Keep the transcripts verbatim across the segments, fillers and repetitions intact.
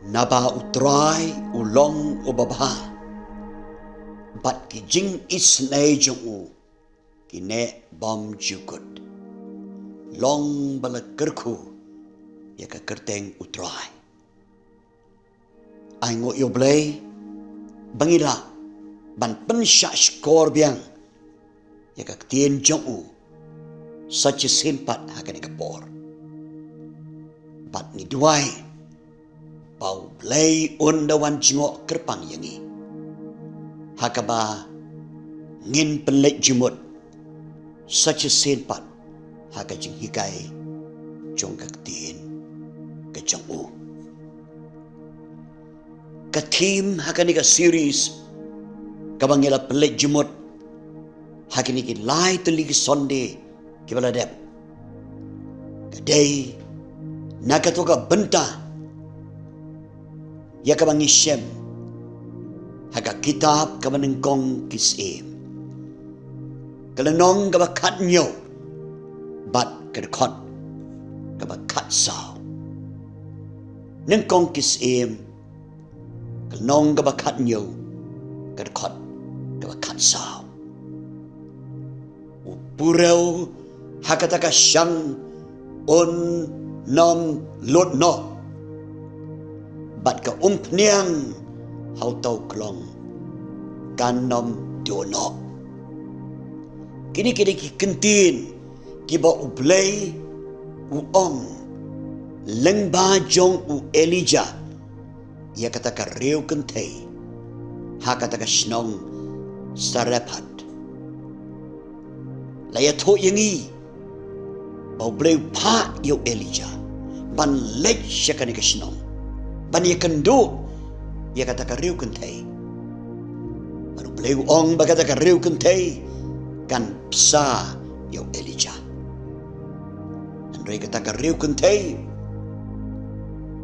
Naba U Trai u long uba bha, bad ki jingisynei jong u ki neh bymjukut. Long ba la kyrkhu ïa ka kyrteng U Trai. Ai nguh ïa U Blei ba ngi lah ban pynshah shkor biang ïa ka ktien jong u sa shisien pat ha kane ka por. Bad ngi duwai ba U Blei un da wan jngoh kyrpang ïa ngi, ha kaba ngin pynleit jingmut sa shisien pat ha ka jinghikai jong ka ktien ka jong u. Ka theme ha kane ka series kaba ngi la pynleit jingmut ha kine ki lai tylli ki Sunday kiba la dep, ka dei na kato ka bynta ïa kaba ngi shem ha ka kitab kaba Nyngkong Ki Syiem, ka lynnong kaba khathynñiew bad ka dkhot kaba khatsaw. Nyngkong Ki Syiem, ka lynnong kaba khathynñiew, ka dkhot kaba khatsaw. U purew ha kata ka shang un nym lut noh, bad ka umphniang ha uta u klong kan nym duh noh. Kine ki dei ki kyntien kiba U Blei u ong lyngba jong u Elijah ïa kata ka riewkynthei ha kata ka shnong Sarephath. La ïathuh ïa ngi ba U Blei u phah ïa u Elijah ban leit sha kane ka shnong ban ïakynduh ïa kata ka riewkynthei. Bad U Blei u ong ba kata ka riewkynthei kan bsa ïa u Elijah. Hynrei kata ka riewkynthei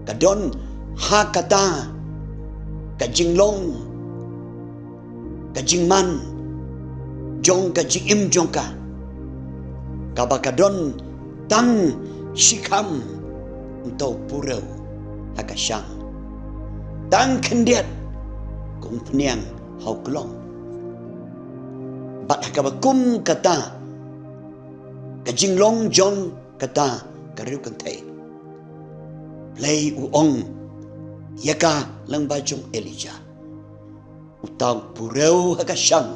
ka don ha kata ka jinglong, ka jingman jong ka jingim jong ka, kaba ka don tang shikham uta u purew ha ka shang, tang khyndiat ka umphniang ha u klong. Bad ha kaba kum kata ka jinglong jong kata ka riewkynthei, Blei u ong ïa ka lyngba jong Elijah, uta u purew ha ka shang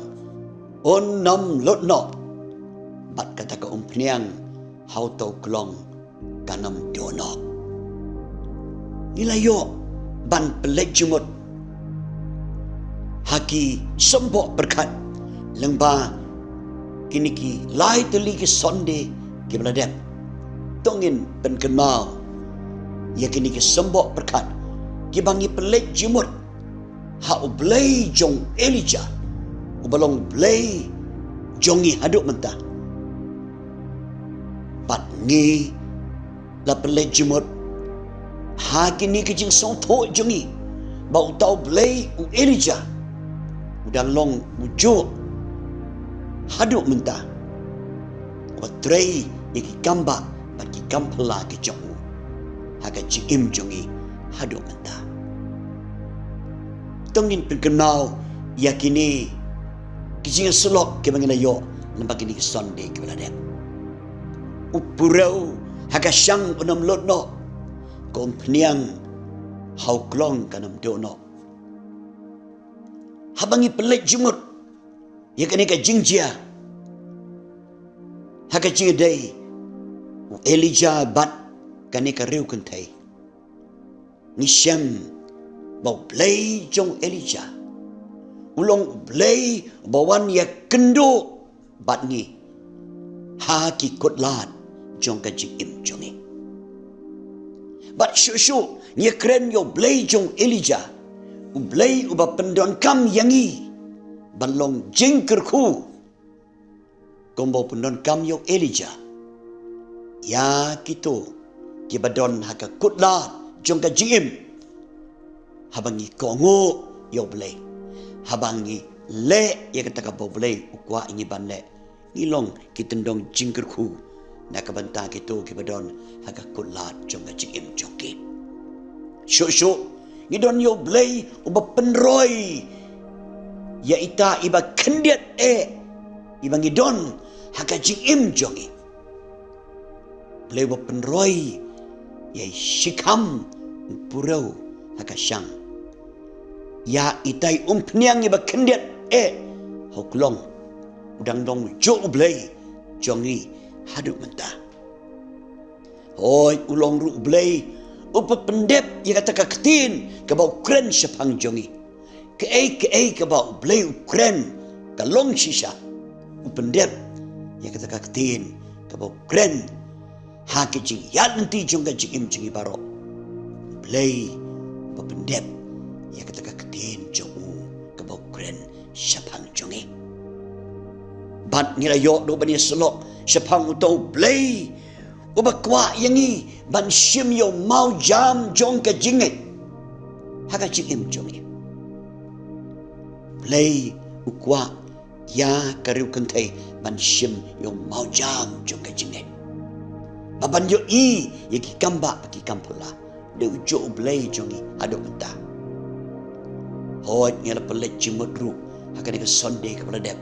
un nym lut noh, bad kata ka umphniang ha uta u klong kan nym duh noh. Ngi la ïoh ban pynleit jingmut ha ki symboh pyrkhat lyngba kine ki lai tylli ki Sunday kiba la dep. To ngin pynkynmaw ïa kine ki symboh pyrkhat kiba ngi pynleit jingmut ha U Blei jong Elijah, uba long Blei jong ngi haduh mynta. Bad ngi la pynleit jingmut ha kine ki jingsngewthuh jong ngi ba uta U Blei u Elijah u dang long u juh haduh mynta, uba trei ïa ki kam bah bad ki kam phylla ki jong u ha ka jingim jong ngi haduh mynta. To ngin pynkynmaw ïa kine ki jingïasyllok kiba ngi la ïoh lyngba kine ki Sunday kiba la dep. U purew ha ka shang un nym lut noh, ka umphniang ha u klong kan nym duh noh. Haba ngi pynleit jingmut ïa kane ka jingjia ha ka jingïadei u Elijah bad kane ka riewkynthei, ngi shem ba U Blei jong u Elijah u long U Blei uba wan ïakynduh bad ngi ha ki kutlad jong ka jingim jong ngi. Bad shuh shuh ngi ïakren ïa U Blei jong u Elijah, U Blei uba pyndonkam ïa ngi ban long jingkyrkhu kumba u pyndonkam ïa u Elijah ïa kito kiba don ha ka kutlad jong ka jingim. Haba ngi kohnguh ïa U Blei, haba ngi leh ïa kata kaba U Blei u kwah ïa ngi ban leh, ngi long ki tyndong jingkyrkhu na ka bynta kito kiba don ha ka kutlad jong ka jingim jong ki. Shuh shuh Ngi don ïa U Blei uba pynroi ïa ita iba khyndiat eh iba ngi don ha ka jingim jong ngi. Blei uba pynroi ïa i shikham u purew ha ka shang. Ïa ita i umphniang iba khyndiat eh ha u klong u dang long juh U Blei jong ngi haduh mynta. Hooid, u long ruh U Blei uba pyndep ïa kata ka ktien kaba u kren shaphang jong ngi. Kaei kaei kaba U Blei u kren ka long shisha. U pyndep ïa kata ka ktien kaba u kren ha ki jingïaid lynti jong ka jingim jong ngi baroh. U Blei uba pyndep ïa kata ka ktien jong u kaba u kren shaphang jong ngi. Bad ngi la ïoh ruh ban ïasyllok shaphang uta U Blei uba kwah ïa ngi ban shim ïa u mawjam jong ka jingngeit ha ka jingim jong ngi. Blei u kwah ïa ka riewkynthei ban shim ïa u mawjam jong ka jingngeit ba ban ïohi ïa ki kam bah bad ki kam phylla. Dei u juh U Blei jong ngi haduh mynta. Hooid, ngi la pynleit jingmut ruh ha kane ka Sunday kaba la dep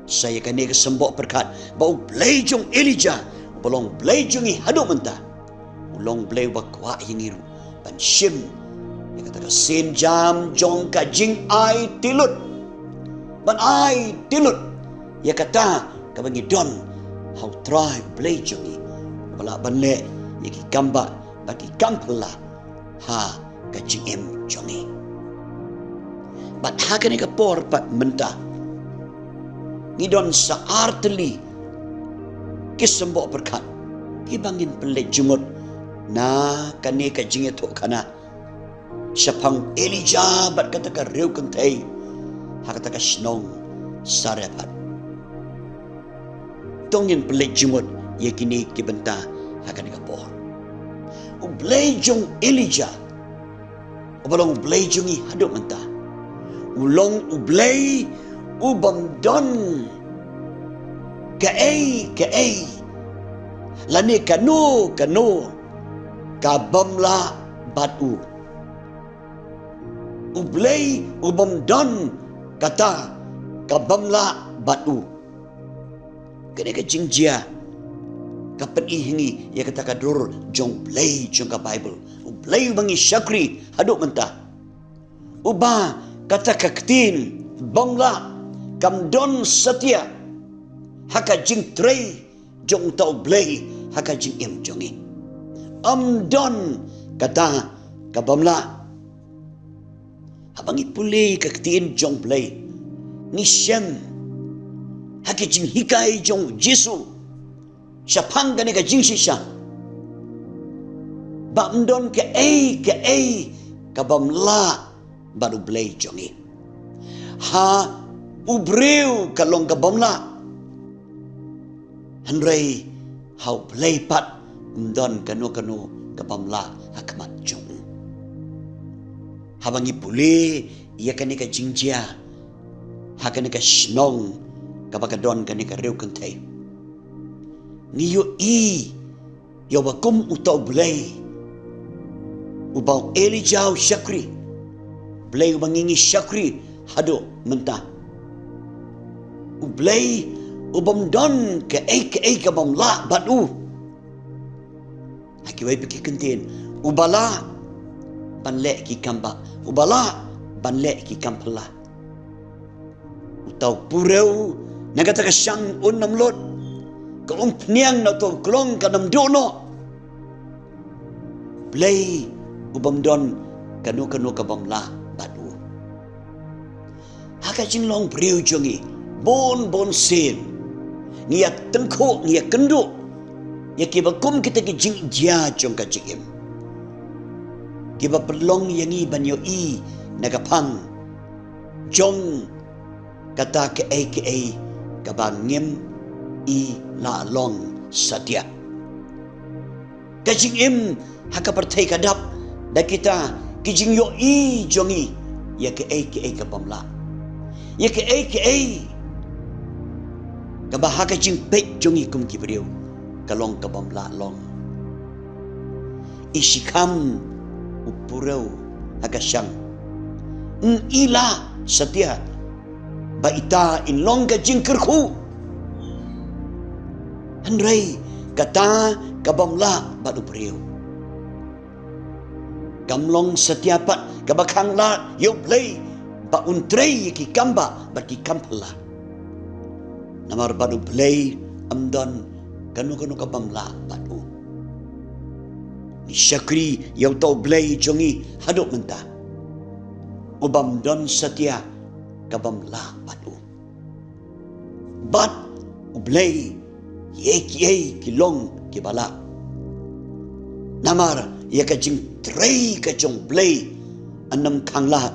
sa ïa kane ka symboh pyrkhat ba U Blei jong Elijah uba long Blei jong ngi haduh mynta u long Blei uba kwah ïa ngi ruh ban shim ïa kata ka sienjam jong ka jingai tilut, ban ai tilut ïa kata kaba ngi don ha U Trai U Blei jong ngi uba lah ban leh ïa ki kam bah bad ki kam phylla ha ka jingim jong ngi. Bad ha kane ka por pat mynta ngi don sa ar tylli ki symboh pyrkhat kiba ngin pynleit jingmut na kane ka jingïathuhkhana shaphang Elijah bad kata ka riewkynthei ha kata ka shnong Sarephath. To ngin pynleit jingmut ïa kine ki bynta ha kane ka por. U Blei jong Elijah uba long U Blei jong ngi haduh mynta u long U Blei u bym don kaei kaei lane kano kano ka bym lah bad u. U Blei u bym don kata ka bym lah bad u. Kane ka jingjia ka pyni ha ngi ïa kata ka dur jong U Blei jong ka Baibl, U Blei uba ngi shakri haduh mynta, uba kata ka ktien bym lah kam don satia ha ka jingtrei jong uta U Blei ha ka jingim jong ngi. Ym don kata ka bym lah. Haba ngi pule ka ktien jong U Blei ngi shem ha ki jinghikai jong U Jisu shaphang kane ka jingshisha ba ym don kaei kaei ka bym lah bad U Blei jong ngi. Ha u briew ka long ka bym lah, hynrei ha U Blei pat ym don kano kano ka bym lah ha khmat jong u. Haba ngi pule ïa kane ka jingjia ha kane ka shnong kaba ka don kane ka riewkynthei, ngi ïohi ïa uba kum uta U Blei uba u Elijah u shakri, Blei uba ngi ngi shakri haduh mynta. U Blei u bym don kaei kaei ka bym lah bad u. Ha kiwei pat ki kyntien, uba lah ban leh ki kam bah, uba lah ban leh ki kam phylla. Uta u purew na kata ka shang un ym lut, ka umphniang na uta u klong kan ym duh noh. Blei u bym don kano kano ka bym lah bad u. Ha ka jinglong briew jong ngi bun bun sien ngi ïa tyngkhuh, ngi ïa kynduh ïa kiba kum kita ki jingjia jong ka jingim kiba pynlong ïa ngi ban ïohi na ka phang jong kata kaei kaei kaba ngim i lah long satia. Ka jingim ha ka pyrthei ka dap da kita ki jingïohi jong ngi ïa kaei kaei ka bym lah, ïa kaei kaei kaba ha ka jingpeit jong ngi kum ki briew ka long ka bym lah long. I shikham u purew ha ka shang. Ngi lah satia ba ita in long ka jingkyrkhu. Hynrei kata ka bym lah bad u briew kam long satia pat kaba khanglad ïa u Blei ba un trei ïa ki kam bah bad ki kam phylla. Namar bad u Blei ym don kano kano ka bym lah bad u. Ngi shakri ïa uta u Blei jong ngi haduh mynta, u bym don satia ka bym lah bad u. Bad u Blei, ïa kiei ki long kiba lah. Namar ïa ka jingtrei ka jong u Blei, ym khanglad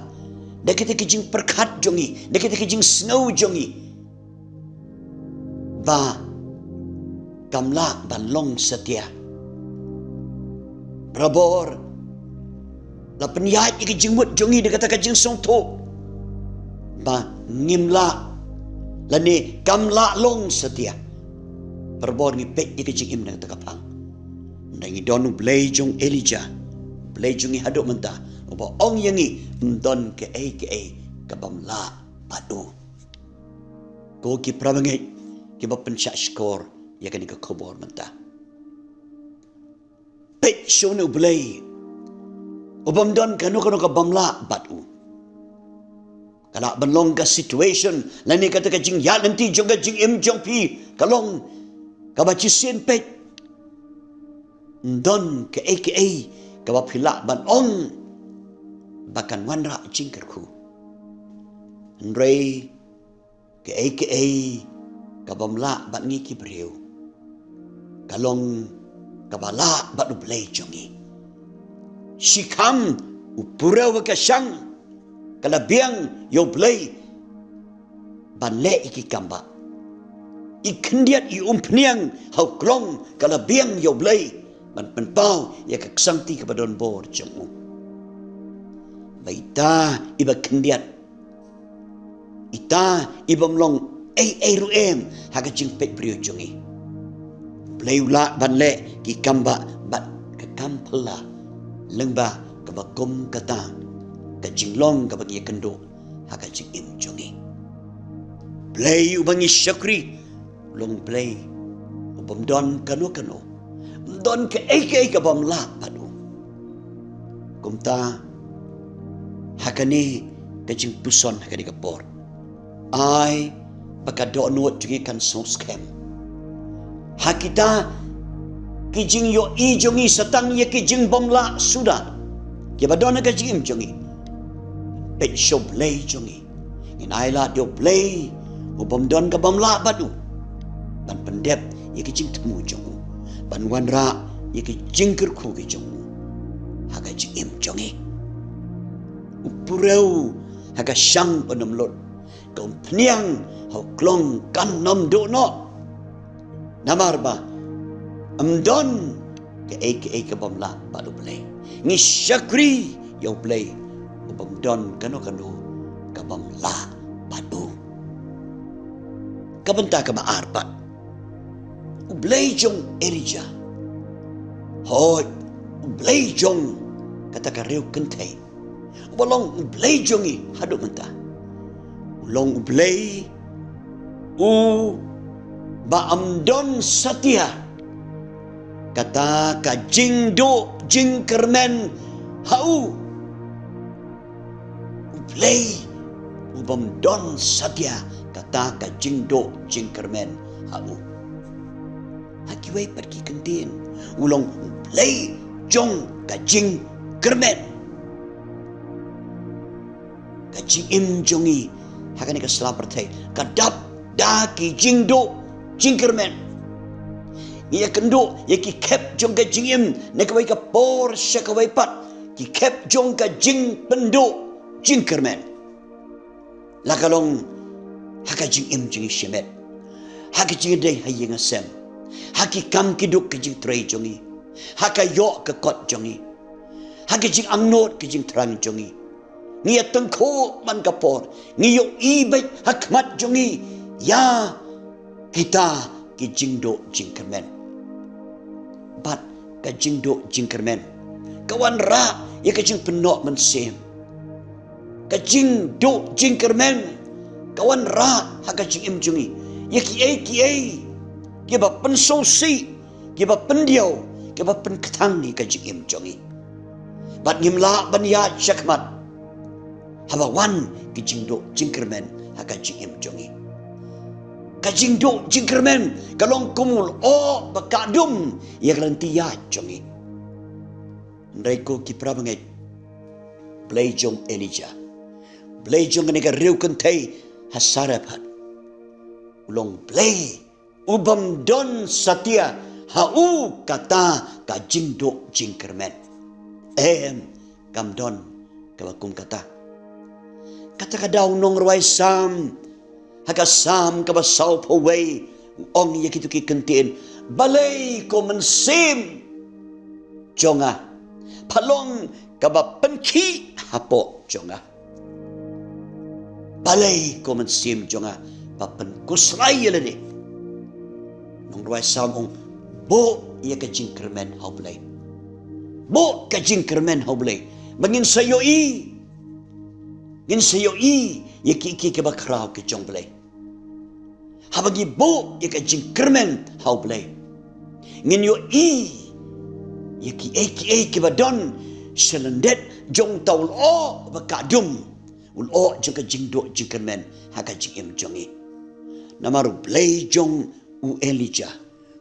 da kita ki jingpyrkhat jong ngi, da kita ki jingsngew jong ngi, ba kam lah ban long satia. Barabor la pynïaid ïa ka jingmut jong ngi da kata ka jingsngewthuh ba ngim lah lane kam lah long satia. Barabor ngi peit ïa ka jingim na kata ka phang. Nda ngi don u Blei jong Elijah, u Blei jong ngi haduh mynta, uba ong ïa ngi ym don kaei kaei ka bym lah bad u. Ko ki parabangeit kiba pynshah shkor ïa kane ka khubor mynta, peit shuh na u Blei u bym don kano kano ka bym lah bad u. Ka lah ban long ka situation lane kata ka jingïaid lynti jong ka jingim jong phi ka long kaba shisien, peit. Ym don kaei kaei kaba phi lah ban ong ba kan wanrah jingkyrkhu. Hynrei kaei kaei ka bym lah bad ngi ki briew ka long kaba lah bad u Blei jong ngi. Shikham u purew ha ka shang ka la biang ïa u Blei ban leh ïa ki kam bah. I khyndiat i umphniang ha u klong ka la biang ïa u Blei ban pynpaw ïa ka ksangti kaba don bor jong u. Ba ita iba khyndiat, ita i bym long ei ei ruh em ha ka jingpeit briew jong i. Blei u lah ban leh ki kam bah bad ka kam phylla lyngba kaba kum kata ka jinglong kaba ngi ïakynduh ha ka jingim jong i. Blei uba ngi shakri u long Blei u bym don kano kano, ym don kaei kaei ka bym lah bad u. Kumta ha kane ka jingpuson ha kane ka por, ai ba ka dohnud jong ngi kan sngewskhem ha kita ki jingïohi jong ngi satang ïa ki jingbymlah suda kiba don ha ka jingim jong ngi. Peit sha u Blei jong ngi. Ngin ai lad ïa u Blei u bym don ka bym lah bad u ban pyndep ïa ki jingthmu jong u, ban wanrah ïa ki jingkyrkhu ki jong u ha ka jingim jong ngi. U purew ha ka shang ba nym lut, ka umphniang ha u klong kan nym duh noh. Namar ba ym don kaei kaei ka bym lah bad u Blei. Ngi shakri ïa u Blei u bym don kano kano ka bym lah bad u. Ka bynta kaba ar pat, u Blei jong Elijah, hooid, u Blei jong kata ka riewkynthei, uba long u Blei jong ngi haduh mynta, u long u Blei uba ym don satia kata ka jingduh jingkyrmen ha u. U Blei u bym don satia kata ka jingduh jingkyrmen ha u. Ha kiwei pat ki kyntien, u long u Blei jong ka jingkyrmen. Ka jingim jong ngi ha kane ka sla pyrthei ka dap da ki jingduh jingkyrmen. Ngi ïakynduh ïa ki khep jong ka jingim na kawei ka por sha kawei pat, ki khep jong ka jingpynduh jingkyrmen. La ka long ha ka jingim jong ngi shimet, ha ka jingïadei ha ïing ha sem, ha ki kam ki duk ka jingtrei jong ngi, ha ka ïoh ka kot jong ngi, ha ka jingangnud ka jingthrang jong ngi. Ngi ïa tyngkhuh man ka por, ngi ïohi beit ha khmat jong ngi ïa kita ki jingduh jingkyrmen. Bad ka jingduh jingkyrmen Ka wanrah ïa ka jingpynnoh mynsiem. Ka jingduh jingkyrmen ka wanrah ha ka jingim jong ngi ïa kiei kiei kiba pynsngewsih, kiba pyndiaw, kiba pynkthang ïa ka jingim jong ngi. Bad ngim lah ban ïaid shakhmat haba wan ka jingduh jingkyrmen ha ka jingim jong ngi. Ka jingduh jingkyrmen ka long kum u lyoh ba kah dum ïa ka lynti ïaid jong ngi. Hynrei ko ki para bangeit, Blei jong Elijah, Blei jong kane ka riewkynthei ha Sarephath, u long Blei u bym don satia ha u kata ka jingduh jingkyrmen. Em, kam don kaba kum kata. Kata ka daw nongrwai Salm ha ka Salm kaba sawphew wei u ong ïa kito ki kyntien: Balei ko mynsiem jong nga pha long kaba pynkhih hapoh jong nga? Balei ko mynsiem jong nga pha pynkusrai ïa lade? Nongrwai Salm ong, buh ïa ka jingkyrmen ha U Blei. Buh ka jingkyrmen ha U Blei. Ba ngin sa ïohi, ngin sa ïohi ïa ki, ki, kiba khraw ki jong U Blei. Haba ngi buh ïa ka jingkyrmen ha U Blei, ngin ïohi ïa kiei kiei kiba don sha lyndet jong uta u lyoh ba kah dum, u lyoh jong ka jingduh jingkyrmen ha ka jingim jong ngi. Namar U Blei jong u Elijah,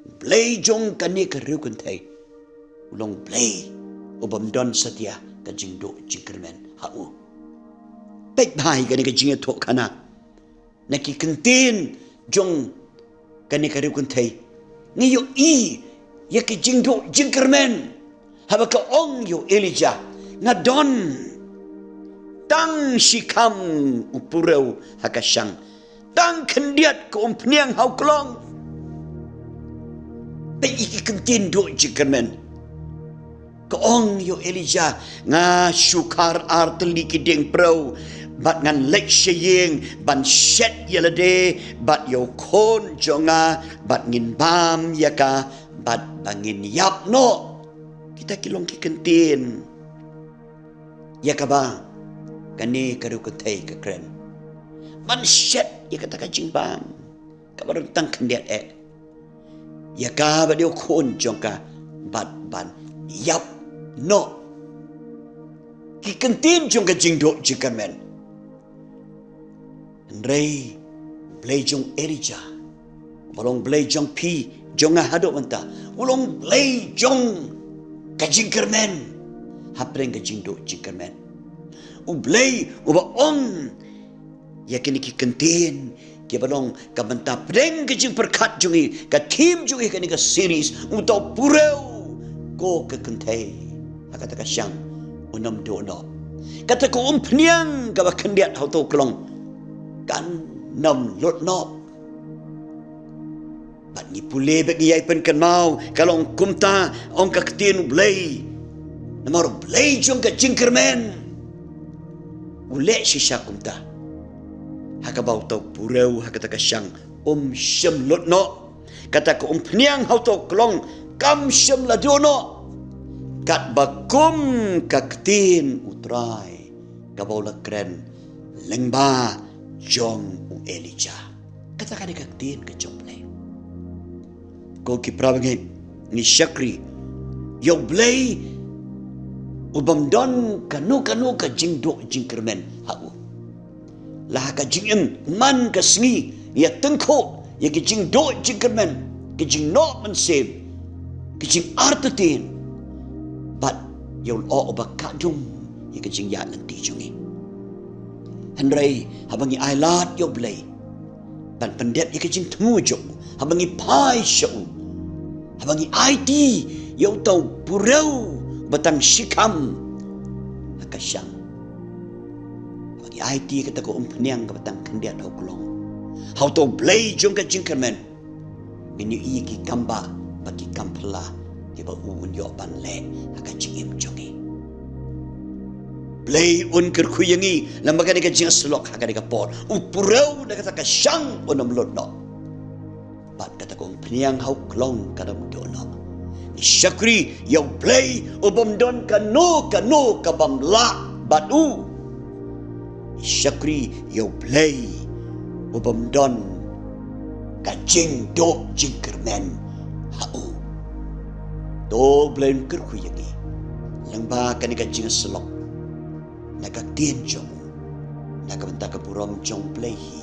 U Blei jong kane ka riewkynthei, u long Blei u bym don satia ka jingduh jingkyrmen ha u. Peit bha ïa kane ka jingïathuhkhana na ki kyntien jong kane ka riewkynthei. Ngi ïohi ïa ka jingduh jingkyrmen haba ka ong ïa u Elijah, nga don tang shi kham u purew ha ka shang, tang khyndiat ka umphniang ha u klong. Peit ïa ki kyntien duh jingkyrmen. Ka ong ïa u Elijah, nga shu khar ar tylli ki dieng prew bad ngan leit sha ïing ban shet ïa lade bad ïa u khun jong nga, bad ngin bam ïa ka bad ba ngin ïap noh. Kita ki long ki kyntien ïa kaba kane ka riewkynthei ka kren. Ban shet ïa kata ka jingbam kaba don tang khyndiat eh ïa ka bad ïa u khun jong ka bad ban ïap noh. Ki kyntien jong ka jingduh jingkyrmen. Hynrei Blei jong Elijah, uba long Blei jong phi jong nga haduh mynta, u long Blei jong ka jingkyrmen hapdeng ka jingduh jingkyrmen. U Blei uba ong ïa kine ki kyntien kiba long ka bynta pdeng ka jingpyrkhat jong ngi, ka theme jong ngi kane ka series, uta u purew ko ka kynthei ha kata ka shang un ym duh noh. Kata ka umphniang kaba khyndiat ha uta u klong kan ym lut noh. Bad ngi pule bad ngi ïai pynkynmaw, ka long kumta, ong ka ktien U Blei. Namar U Blei jong ka jingkyrmen u leh shisha kumta, ha kaba uta u purew ha kata ka shang um shym lut noh. Kata ka umphniang ha uta u klong kam shym la duh noh, katba kum ka ktien U Trai kaba u la kren lyngba jong u Elijah. Kata ka dei ka ktien ka jong U Blei. Ko ki para bangeit, ngi shakri ïa U Blei u bym don kano kano ka jingduh jingkyrmen ha u. La ha ka jingim man ka sngi, ïa tyngkhuh ïa ki jingduh jingkyrmen, ki jingnoh mynsiem, ki jingartatien, bad ïa u lyoh uba kah dum ïa ka jingïaid lynti jong ngi. Hynrei haba ngi ailad ïa U Blei ban pyndep ïa ka jingthmu jong u, haba ngi phai sha u, haba ngi aiti ïa uta u purew ba tang shikham ha ka shang, haba ngi aiti ïa kata ka umphniang kaba tang khyndiat ha u klong, ha uta U Blei jong ka jingkyrmen, ngin ïohi ïa ki kambah bad ki kamphylla kiba u un ïoh ban leh ha ka jingim jong ngi. Blei un kyrkhu ïa ngi lem bad kane ka jingïasyllok ha kane ka por. U purew na kata ka shang un ym lut noh, bad kata ka umphniang ha u klong kan ym duh noh. Ngi Shakri ïa U Blei u bym don kano kano ka bym lah bad u. Shakri ïa U Blei u bym don ka jingduh jingkyrmen ha u. To U Blei un kyrkhu ïa ngi lyngba kane ka jingïasyllok na ka ktien jong u, na ka bynta ka burom jong U Blei hi.